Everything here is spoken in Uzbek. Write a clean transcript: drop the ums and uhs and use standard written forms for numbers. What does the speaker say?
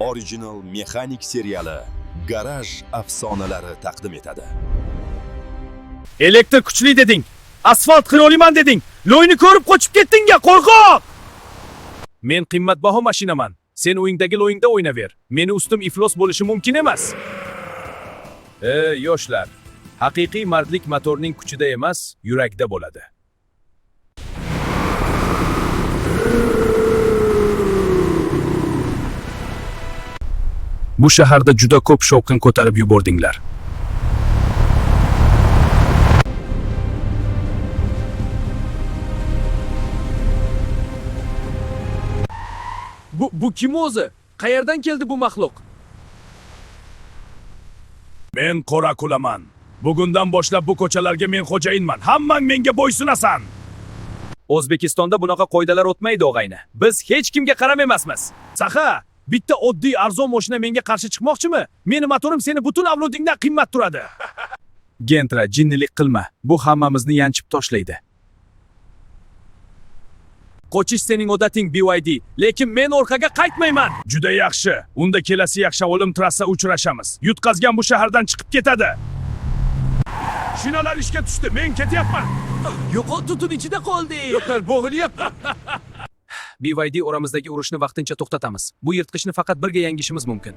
Original Mexanik seriali Garaj afsonalari taqdim etadi. Elektr kuchli deding. Asfalt qiroliman deding. Loyni ko'rib qochib ketding-ya, qo'rqoq! Men qimmatbaho mashinaman. Sen uyingdagi loyingda o'ynaver. Meni ustim iflos bo'lishi mumkin emas. E, yoshlar, haqiqiy mardlik motorning kuchida emas, yurakda bo'ladi. Bu shaharda juda ko'p shovqin ko'tarib yubordinglar. Bu kim o'zi? Qayerdan keldi bu maxluq? Men Qorakulaman. Bugundan boshlab bu ko'chalarga men xo'jayinman. Hammang menga bo'ysunasan. O'zbekistonda bunaqa qoidalar o'tmaydi, og'ayni. Biz hech kimga qaram emasmiz. Saxa, bitta oddiy arzon mashina menga qarshi chiqmoqchimi? Meni motorim seni butun avlodingdan qimmat turadi. Gentra, jinnilik qilma. Bu hammamizni yanchib toshlaydi. Qochish sening odating, BYD, lekin men orqaga qaytmayman. Juda yaxshi. Unda kelasi yakshanba trassa uchrashamiz. Yutqazgan bu shahardan chiqib ketadi. Shinalar ishga tushdi. Men ketyapman. Yo'qol, tutun ichida qoldi. Bo'g'ilyapti. BYD, oramizdagi urushni vaqtincha to'xtatamiz. Bu yirtqichni faqat birga yengishimiz mumkin.